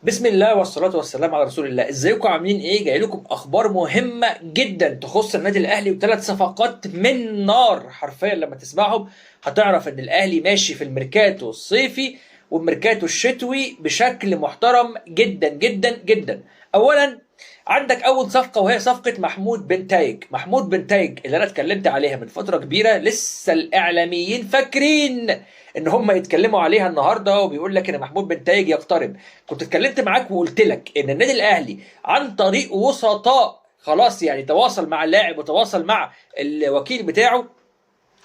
بسم الله والصلاة والسلام على رسول الله. ازيكم عاملين ايه؟ جاي لكم اخبار مهمة جدا تخص النادي الاهلي وثلاث صفقات من نار حرفيا. لما تسمعهم هتعرف ان الاهلي ماشي في الميركاتو الصيفي والميركاتو الشتوي بشكل محترم جدا جدا جدا. اولا عندك اول صفقة وهي صفقة محمود بنتايج. محمود بنتايج اللي انا اتكلمت عليها من فترة كبيرة، لسه الاعلاميين فاكرين ان هم يتكلموا عليها النهارده وبيقول لك ان محمود بنتايج يقترب. كنت اتكلمت معاك وقلت لك ان النادي الاهلي عن طريق وسطاء خلاص يعني تواصل مع اللاعب وتواصل مع الوكيل بتاعه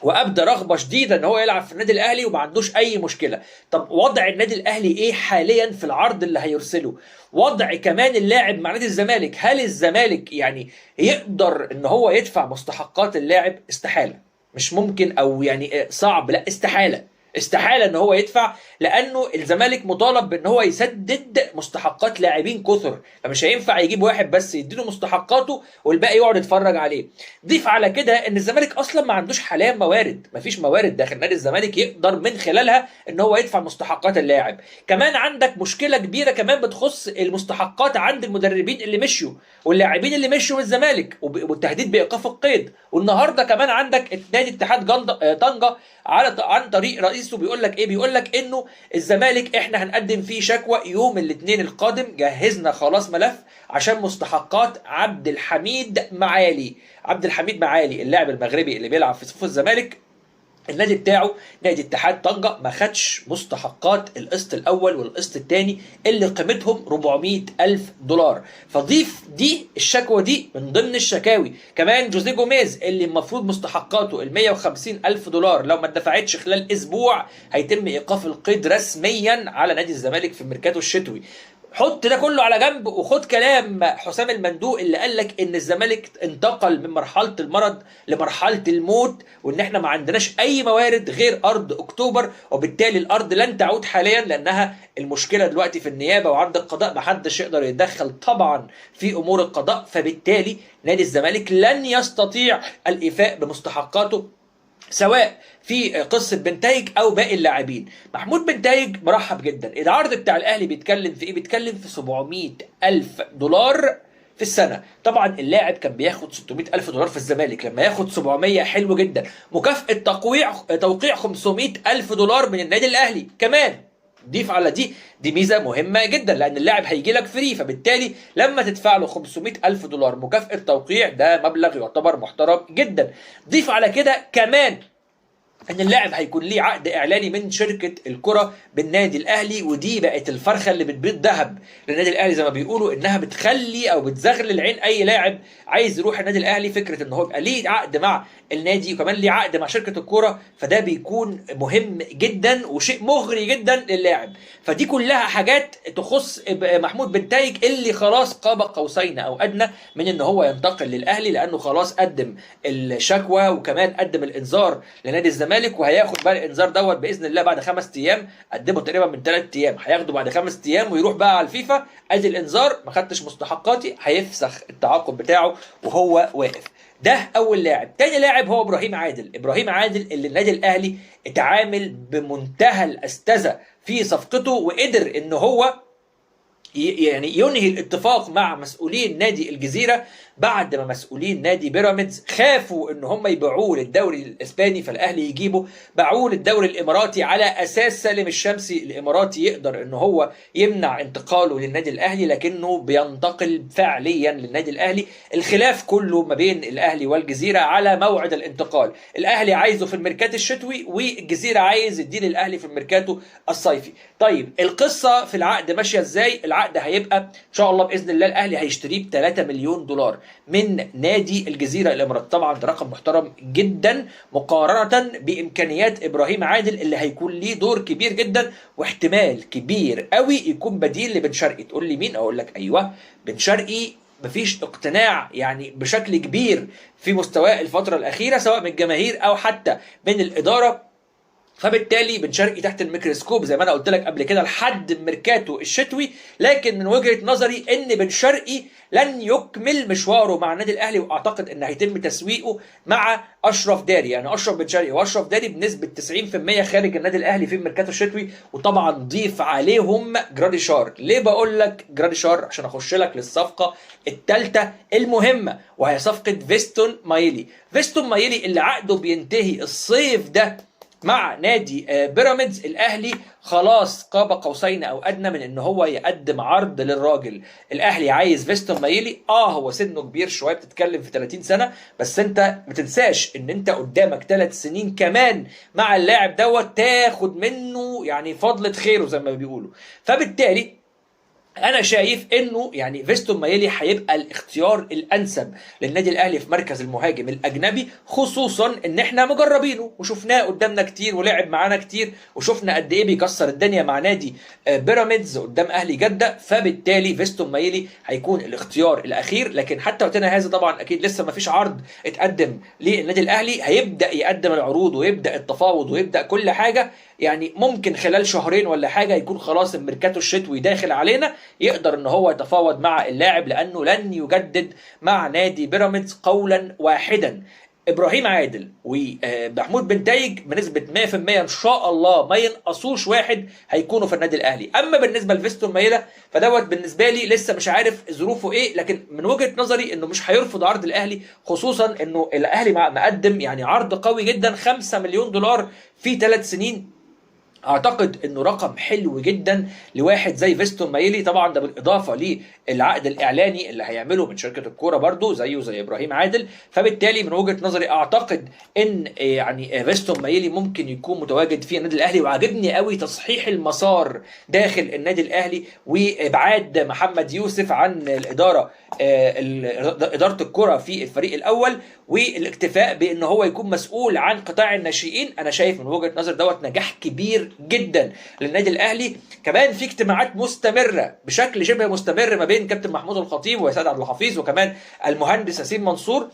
وابدى رغبة شديدة ان هو يلعب في النادي الاهلي وما عندوش اي مشكلة. طب وضع النادي الاهلي ايه حاليا في العرض اللي هيرسله؟ وضع كمان اللاعب مع نادي الزمالك، هل الزمالك يعني يقدر ان هو يدفع مستحقات اللاعب؟ استحالة، مش ممكن، او يعني صعب، لا استحالة، استحالة ان هو يدفع، لانه الزمالك مطالب بان هو يسدد مستحقات لاعبين كثر، فمش هينفع يجيب واحد بس يديله مستحقاته والباقي يقعد يتفرج عليه. ضيف على كده ان الزمالك اصلا ما عندوش حاليا موارد، ما فيش موارد داخل نادي الزمالك يقدر من خلالها ان هو يدفع مستحقات اللاعب. كمان عندك مشكلة كبيرة كمان بتخص المستحقات عند المدربين اللي مشوا واللاعبين اللي مشوا من الزمالك والتهديد بايقاف القيد. والنهارده كمان عندك نادي اتحاد طنجه عن طريق رئيسه بيقول لك ايه؟ بيقول لك انه الزمالك احنا هنقدم فيه شكوى يوم الاثنين القادم، جهزنا خلاص ملف عشان مستحقات عبد الحميد معالي. عبد الحميد معالي اللاعب المغربي اللي بيلعب في صفوف الزمالك، النادي بتاعه نادي اتحاد طنجة ما خدش مستحقات القسط الاول والقسط الثاني اللي قيمتهم 400 ألف دولار. فضيف دي الشكوى دي من ضمن الشكاوي. كمان جوزيه جوميز اللي المفروض مستحقاته ال 150 ألف دولار لو ما اتدفعتش خلال اسبوع هيتم ايقاف القيد رسميا على نادي الزمالك في الميركاتو الشتوي. حط ده كله على جنب وخد كلام حسام المندوق اللي قال لك ان الزمالك انتقل من مرحلة المرض لمرحلة الموت، وان احنا ما عندناش اي موارد غير ارض اكتوبر، وبالتالي الارض لن تعود حاليا لانها المشكلة دلوقتي في النيابة وعند القضاء، ما حدش يقدر يتدخل طبعا في امور القضاء، فبالتالي نادي الزمالك لن يستطيع الايفاء بمستحقاته سواء في قصة بنتايج او باقي اللاعبين. محمود بنتايج مرحب جدا. العرض بتاع الاهلي بيتكلم في ايه؟ بيتكلم في 700 الف دولار في السنة. طبعا اللاعب كان بياخد 600 الف دولار في الزمالك، لما ياخد 700 حلو جدا. مكافاة توقيع 500 الف دولار من النادي الاهلي كمان، ضيف على دي ميزة مهمة جدا لان اللاعب هيجي لك free، فبالتالي لما تدفع له 500 الف دولار مكافاة توقيع ده مبلغ يعتبر محترم جدا. ضيف على كده كمان ان اللاعب هيكون ليه عقد اعلاني من شركة الكره بالنادي الاهلي، ودي بقت الفرخه اللي بتبيض ذهب للنادي الاهلي زي ما بيقولوا، انها بتخلي او بتزغلل عين اي لاعب عايز يروح النادي الاهلي. فكرة ان هو يبقى ليه عقد مع النادي وكمان ليه عقد مع شركة الكورة، فده بيكون مهم جدا وشيء مغري جدا للاعب. فدي كلها حاجات تخص محمود بنتايج اللي خلاص قاب قوسين او ادنى من ان هو ينتقل للاهلي، لانه خلاص قدم الشكوى وكمان قدم الانذار لنادي الزمالك، وهياخد بقى الانذار دوت باذن الله بعد 5 ايام، قدمه تقريبا من 3 ايام، هياخده بعد 5 ايام ويروح بقى على الفيفا، ادي الانذار ما خدتش مستحقاتي، هيفسخ التعاقد بتاعه وهو واقف. ده اول لاعب. تاني لاعب هو ابراهيم عادل. ابراهيم عادل اللي النادي الاهلي اتعامل بمنتهى الاستاذة في صفقته، وقدر ان هو يعني ينهي الاتفاق مع مسؤولين نادي الجزيرة بعد ما مسؤولين نادي بيراميدز خافوا ان هم يبيعوه للدوري الاسباني فالاهلي يجيبه، باعوه للدوري الاماراتي على اساس سالم الشمسي الاماراتي يقدر ان هو يمنع انتقاله للنادي الاهلي، لكنه بينتقل فعليا للنادي الاهلي. الخلاف كله ما بين الاهلي والجزيرة على موعد الانتقال، الاهلي عايزه في الميركاتو الشتوي والجزيرة عايز يديه للاهلي في الميركاتو الصيفي. طيب القصة في العقد ماشية ازاي؟ العقد هيبقى ان شاء الله باذن الله الاهلي هيشتريه ب 3 مليون دولار من نادي الجزيرة الامارات. طبعا ده رقم محترم جدا مقارنة بامكانيات ابراهيم عادل اللي هيكون ليه دور كبير جدا واحتمال كبير قوي يكون بديل لبن شرقي. تقول لي مين؟ اقول لك ايوه بن شرقي مفيش اقتناع يعني بشكل كبير في مستواه الفترة الاخيرة سواء من الجماهير او حتى من الادارة. فبالتالي بن شرقي تحت الميكروسكوب زي ما انا قلت لك قبل كده لحد الميركاتو الشتوي. لكن من وجهة نظري ان بن شرقي لن يكمل مشواره مع النادي الاهلي، واعتقد ان هيتم تسويقه مع اشرف داري. يعني اشرف بن شرقي واشرف داري بنسبة 90% خارج النادي الاهلي في الميركاتو الشتوي. وطبعا ضيف عليهم جراديشار. ليه بقول لك جراديشار؟ عشان اخش لك للصفقه الثالثة المهمة، وهي صفقة فيستون مايلي. فيستون مايلي اللي عقده بينتهي الصيف ده مع نادي بيراميدز. الاهلي خلاص قاب قوسين او ادنى من ان هو يقدم عرض للراجل. الاهلي عايز فيستون مايلي. هو سنة كبير شوية، بتتكلم في 30 سنة، بس انت ما تنساش ان انت قدامك 3 سنين كمان مع اللاعب دوت، تاخد منه يعني فضلة خيره زي ما بيقولوا. فبالتالي انا شايف انه يعني فيستون مايلي هيبقى الاختيار الانسب للنادي الاهلي في مركز المهاجم الاجنبي، خصوصا ان احنا مجربينه وشفناه قدامنا كتير ولعب معانا كتير، وشفنا قد ايه بيكسر الدنيا مع نادي بيراميدز قدام اهلي جده. فبالتالي فيستون مايلي هيكون الاختيار الاخير. لكن حتى وقتنا هذا طبعا اكيد لسه ما فيش عرض اتقدم للنادي الاهلي، هيبدا يقدم العروض ويبدا التفاوض ويبدا كل حاجة. يعني ممكن خلال شهرين ولا حاجة يكون خلاص الميركاتو الشتوي داخل علينا، يقدر ان هو يتفاوض مع اللاعب، لانه لن يجدد مع نادي بيراميدز قولا واحدا. ابراهيم عادل ومحمود بن تايج بنسبة 100% ان شاء الله ما ينقصوش واحد هيكونوا في النادي الاهلي. اما بالنسبة لفيستون مايلا فدوت بالنسبة لي لسه مش عارف ظروفه ايه، لكن من وجهه نظري انه مش هيرفض عرض الاهلي، خصوصا انه الاهلي مقدم يعني عرض قوي جدا، 5 مليون دولار في 3 سنين. اعتقد انه رقم حلو جدا لواحد زي فيستون مايلي. طبعا ده بالاضافة للعقد الاعلاني اللي هيعمله من شركة الكورة برضو زيه زي ابراهيم عادل. فبالتالي من وجهه نظري اعتقد ان يعني فيستون مايلي ممكن يكون متواجد في النادي الاهلي. وعجبني قوي تصحيح المسار داخل النادي الاهلي وابعاد محمد يوسف عن الادارة، ادارة الكره في الفريق الاول، والاكتفاء بان هو يكون مسؤول عن قطاع الناشئين. انا شايف من وجهه نظر دوت نجاح كبير جدا للنادي الاهلي. كمان في اجتماعات مستمرة بشكل شبه مستمر ما بين كابتن محمود الخطيب وسيد عبد الحفيظ وكمان المهندس ياسين منصور،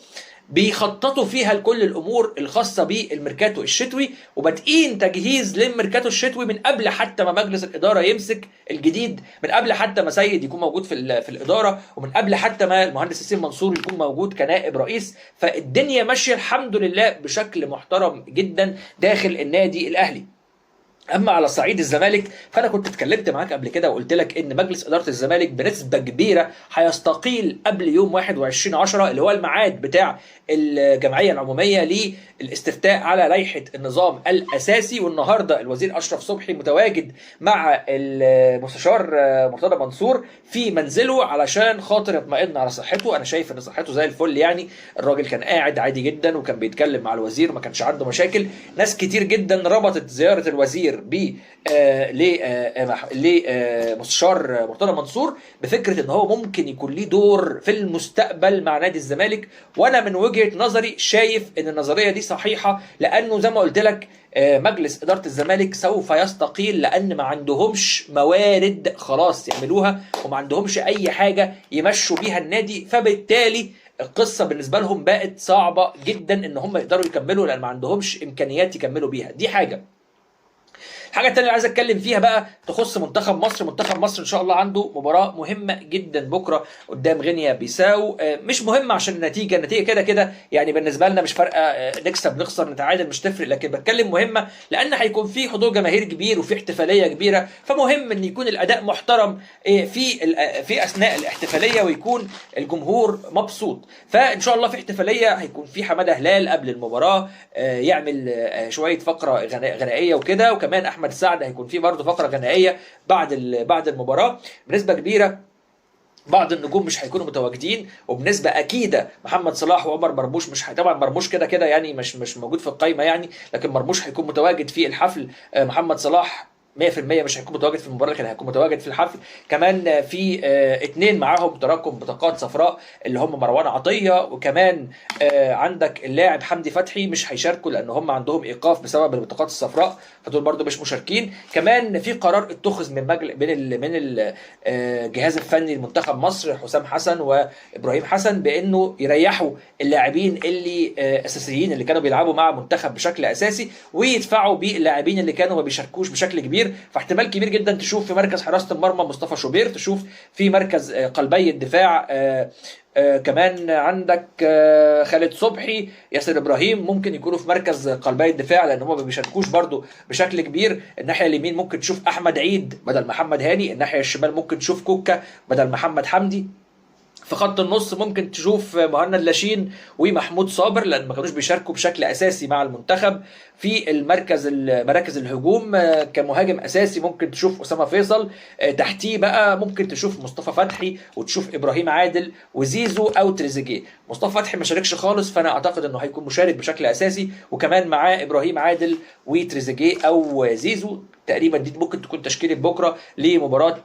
بيخططوا فيها لكل الامور الخاصة بالميركاتو الشتوي، وبادئين تجهيز للميركاتو الشتوي من قبل حتى ما مجلس الادارة يمسك الجديد، من قبل حتى ما سيد يكون موجود في الادارة، ومن قبل حتى ما المهندس ياسين منصور يكون موجود كنائب رئيس. فالدنيا ماشية الحمد لله بشكل محترم جدا داخل النادي الاهلي. اما على صعيد الزمالك فانا كنت اتكلمت معاك قبل كده وقلت لك ان مجلس ادارة الزمالك بنسبة كبيرة هيستقيل قبل يوم 21/10 اللي هو الميعاد بتاع الجمعية العمومية للاستفتاء على لائحة النظام الاساسي. والنهارده الوزير اشرف صبحي متواجد مع المستشار مرتضى منصور في منزله علشان خاطر يطمئن على صحته. انا شايف ان صحته زي الفل، يعني الراجل كان قاعد عادي جدا وكان بيتكلم مع الوزير وما كانش عنده مشاكل. ناس كتير جدا ربطت زيارة الوزير لمستشار مرتضى منصور بفكره ان هو ممكن يكون ليه دور في المستقبل مع نادي الزمالك. وانا من وجهه نظري شايف ان النظرية دي صحيحه، لانه زي ما قلت لك مجلس ادارة الزمالك سوف يستقيل لان ما عندهمش موارد خلاص يعملوها، وما عندهمش اي حاجة يمشوا بيها النادي. فبالتالي القصة بالنسبة لهم بقت صعبة جدا ان هم يقدروا يكملوا، لان ما عندهمش امكانيات يكملوا بيها. دي حاجة. الحاجة الثانية اللي عايز اتكلم فيها بقى تخص منتخب مصر. منتخب مصر ان شاء الله عنده مباراة مهمة جدا بكره قدام غينيا بيساو. مش مهمة عشان النتيجة، النتيجة كده كده يعني بالنسبة لنا مش فارقه، نكسب نخسر نتعادل مش تفرق، لكن بتكلم مهمة لان هيكون في حضور جماهير كبير وفي احتفالية كبيرة، فمهم ان يكون الاداء محترم في اثناء الاحتفالية ويكون الجمهور مبسوط. فان شاء الله في احتفالية هيكون في حمادة هلال قبل المباراة يعمل شوية فقره غنائية وكده، وكمان احمد سعد هيكون فيه برضه فقره غنائية بعد المباراة. بنسبة كبيرة بعض النجوم مش هيكونوا متواجدين، وبنسبة اكيدة محمد صلاح وعمر مرموش مش طبعا مرموش كده كده يعني مش موجود في القايمة يعني، لكن مرموش هيكون متواجد في الحفل. محمد صلاح 100% مش هيكون متواجد في المباراة، لكن هيكون متواجد في الحفل. كمان في 2 معاهم تراكم بطاقات صفراء اللي هم مروان عطية، وكمان عندك اللاعب حمدي فتحي مش هيشاركوا لان هم عندهم ايقاف بسبب البطاقات الصفراء، فدول برضو مش مشاركين. كمان في قرار اتخذ من مجل من ال من الجهاز الفني لمنتخب مصر حسام حسن وابراهيم حسن بانه يريحوا اللاعبين اللي اساسيين اللي كانوا بيلعبوا مع منتخب بشكل اساسي، ويدفعوا باللاعبين اللي كانوا ما بيشاركوش بشكل كبير. فاحتمال كبير جدا تشوف في مركز حراسة المرمى مصطفى شوبير، تشوف في مركز قلبي الدفاع كمان عندك خالد صبحي، ياسر ابراهيم ممكن يكونوا في مركز قلبي الدفاع لان هم ما بيشاركوش برضو بشكل كبير. الناحية اليمين ممكن تشوف احمد عيد بدل محمد هاني، الناحية الشمال ممكن تشوف كوكا بدل محمد حمدي. في خط النص ممكن تشوف مهند لاشين ومحمود صابر لان ما كانوش بيشاركوا بشكل اساسي مع المنتخب. في المركز مراكز الهجوم كمهاجم اساسي ممكن تشوف اسامة فيصل، تحتيه بقى ممكن تشوف مصطفى فتحي وتشوف ابراهيم عادل وزيزو او تريزيجيه. مصطفى فتحي ما شاركش خالص، فانا اعتقد انه هيكون مشارك بشكل اساسي، وكمان معاه ابراهيم عادل وتريزيجيه او زيزو. تقريبا دي ممكن تكون تشكيله بكره لمباراة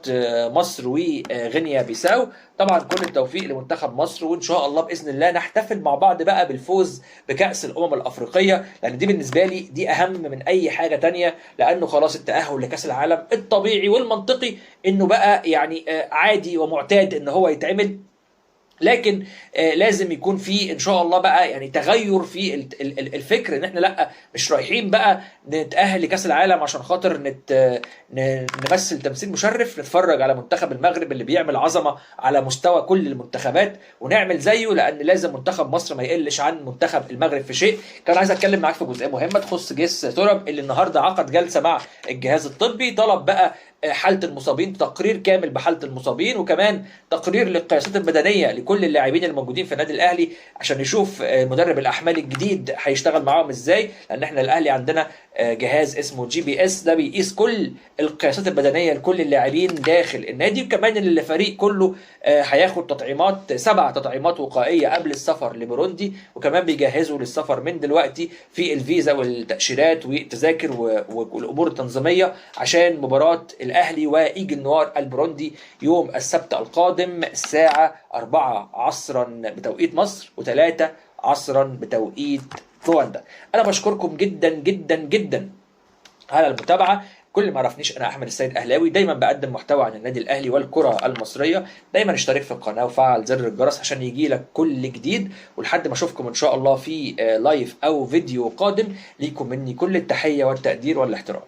مصر وغينيا بيساو. طبعا كل التوفيق لمنتخب مصر، وان شاء الله باذن الله نحتفل مع بعض بقى بالفوز بكاس الامم الافريقية، لان دي بالنسبة لي دي اهم من اي حاجة تانية، لانه خلاص التاهل لكاس العالم الطبيعي والمنطقي انه بقى يعني عادي ومعتاد ان هو يتعمل، لكن لازم يكون في ان شاء الله بقى يعني تغير في الفكر، ان احنا لا مش رايحين بقى نتاهل لكاس العالم عشان خاطر نمثل تمثيل مشرف، نتفرج على منتخب المغرب اللي بيعمل عظمه على مستوى كل المنتخبات ونعمل زيه، لان لازم منتخب مصر ما يقلش عن منتخب المغرب في شيء. كان عايز اتكلم معاك في جزئية مهمة تخص جيس تورب اللي النهارده عقد جلسه مع الجهاز الطبي، طلب بقى حاله المصابين، تقرير كامل بحاله المصابين، وكمان تقرير للقياسات البدنية لكل اللاعبين الموجودين في النادي الاهلي عشان نشوف مدرب الاحمال الجديد هيشتغل معاهم ازاي، لان احنا الاهلي عندنا جهاز اسمه GPS ده بيقيس كل القياسات البدنية لكل اللاعبين داخل النادي، وكمان الفريق كله هياخد تطعيمات، 7 تطعيمات وقائيه قبل السفر لبوروندي، وكمان بيجهزوا للسفر من دلوقتي في الفيزا والتاشيرات والتذاكر والامور التنظيمية عشان مباراة الاهلي وايجل نوار البوروندي يوم السبت القادم الساعة 4 عصرا بتوقيت مصر و3 عصرا بتوقيت رواندا. انا بشكركم جدا جدا جدا على المتابعة. كل ما عرفنيش انا احمد السيد اهلاوي، دايما بقدم محتوى عن النادي الاهلي والكره المصرية. دايما اشترك في القناة وفعل زر الجرس عشان يجي لك كل جديد، ولحد ما اشوفكم ان شاء الله في live او فيديو قادم، ليكم مني كل التحية والتقدير والاحترام.